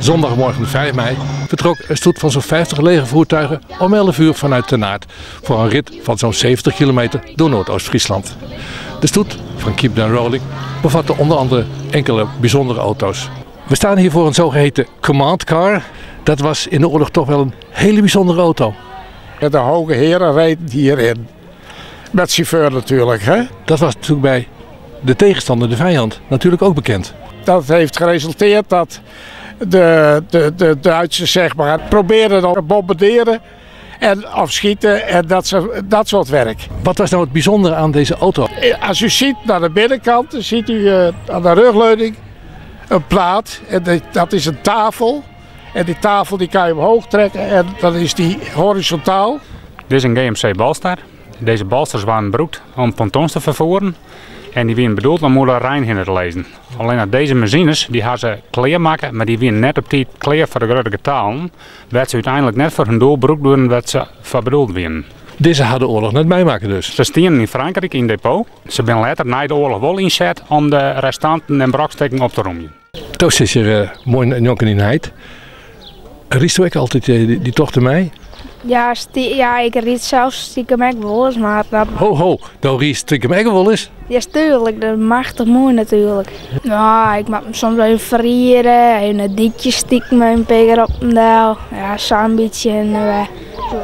Zondagmorgen 5 mei vertrok een stoet van zo'n 50 legervoertuigen om 11 uur vanuit Ternaard voor een rit van zo'n 70 kilometer door Noordoost-Friesland. De stoet van Keep Them Rolling bevatte onder andere enkele bijzondere auto's. We staan hier voor een zogeheten command car. Dat was in de oorlog toch wel een hele bijzondere auto. De hoge heren reden hierin. Met chauffeur natuurlijk. Hè? Dat was natuurlijk bij de tegenstander, de vijand, natuurlijk ook bekend. Dat heeft geresulteerd dat de Duitsers zeg maar, probeerden te bombarderen en afschieten en dat soort werk. Wat was nou het bijzondere aan deze auto? Als u ziet naar de binnenkant, dan ziet u aan de rugleuning een plaat. En dat is een tafel. En die tafel die kan je omhoog trekken en dan is die horizontaal. Dit is een GMC Balstar. Deze balsters waren gebruikt om pontons te vervoeren. En die werden bedoeld om de Rijn heen te lezen. Alleen dat deze machines, die hadden ze kleermaken, maar die werden net op tijd kleer voor de grote getalen. Werd ze uiteindelijk net voor hun doel gebruikt door wat ze voor bedoeld werden. Deze hadden de oorlog net meemaken dus? Ze stien in Frankrijk in depot. Ze zijn later na de oorlog wel inzet om de restanten en brokstukken op te roemen. Toos is hier mooi njonken in heid. Riest u ook altijd die tochten mee? Ja, ik riet zelfs stiekem ook wel eens, maar dat... Ho, ho, nou riet stiekem ook wel eens? Ja, tuurlijk, dat mag toch mooi natuurlijk. Nou, ik maak me soms even frieren, even een ditje stiekem een peker op een deel. Ja, zo'n beetje.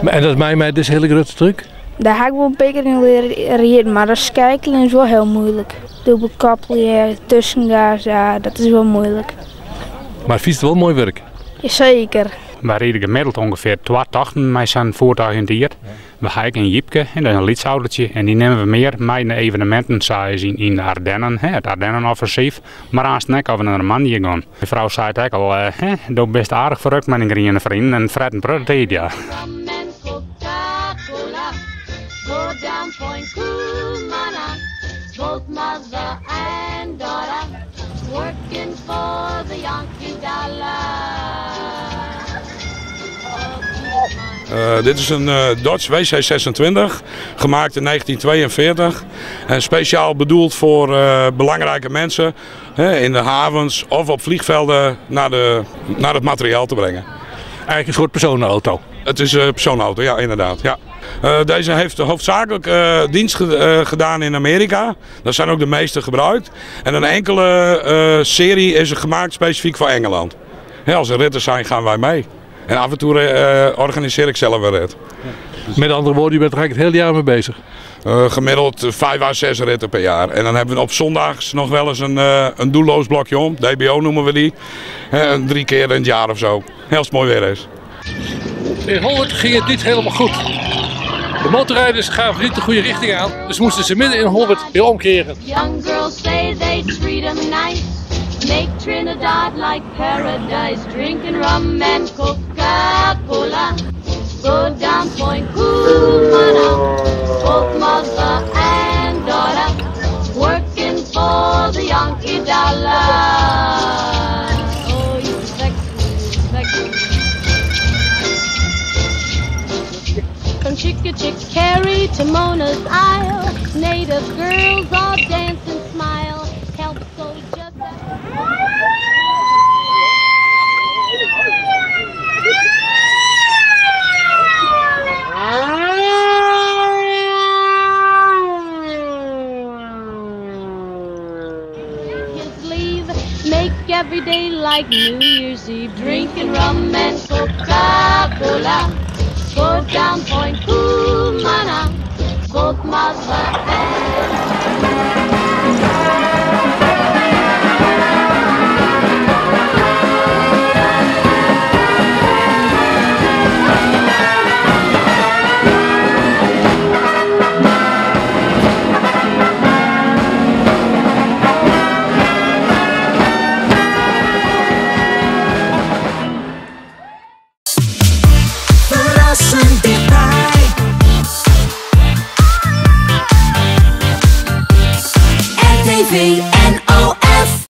En dat mij met deze hele grote truc? Daar ga ik wel een peker in leren rijden, maar dat schakelen is wel heel moeilijk. Dubbelkoppelen, tussengas, ja, dat is wel moeilijk. Maar fietst wel mooi werk? Jazeker. Wij rijden gemiddeld ongeveer 2 tochten met zo'n voertuig in het jaar. We gaan een jeepje en dat is een lietsautootje en die nemen we meer mee naar evenementen zoals in de Ardennen, hè, het Ardennenoffensief, maar aan het nek of naar Normandië gaan. De vrouw zei het ook al, hè, doe best aardig verrukt met een groene vriend en fret een prut tijd, ja. Dit is een Dodge WC-26, gemaakt in 1942 en speciaal bedoeld voor belangrijke mensen, hè, in de havens of op vliegvelden naar het materiaal te brengen. Eigenlijk een soort personenauto? Het is een personenauto, ja, inderdaad. Ja. Deze heeft hoofdzakelijk dienst gedaan in Amerika. Daar zijn ook de meeste gebruikt. En een enkele serie is er gemaakt specifiek voor Engeland. Hè, als er ritten zijn, gaan wij mee. En af en toe organiseer ik zelf een rit. Met andere woorden, u bent er eigenlijk het hele jaar mee bezig? Gemiddeld 5 à 6 ritten per jaar. En dan hebben we op zondags nog wel eens een doelloos blokje om. DBO noemen we die. 3 keer in het jaar of zo. Heel als het mooi weer is. In Holwerd ging het niet helemaal goed. De motorrijders gaven niet de goede richting aan, dus moesten ze midden in Holwerd weer omkeren. Young girls say they treat 'em nice. Make Trinidad like paradise, drinking rum and Coca-Cola. Go down Point Cumana, both mother and daughter, working for the Yankee dollar. Oh, you sexy, sexy. From Chickachick-Carry to Mona's Isle, native girls all dance and smile. Help soldiers. Make every day like New Year's Eve, drinking rum and Coca-Cola. Go down Point Cumana, both mother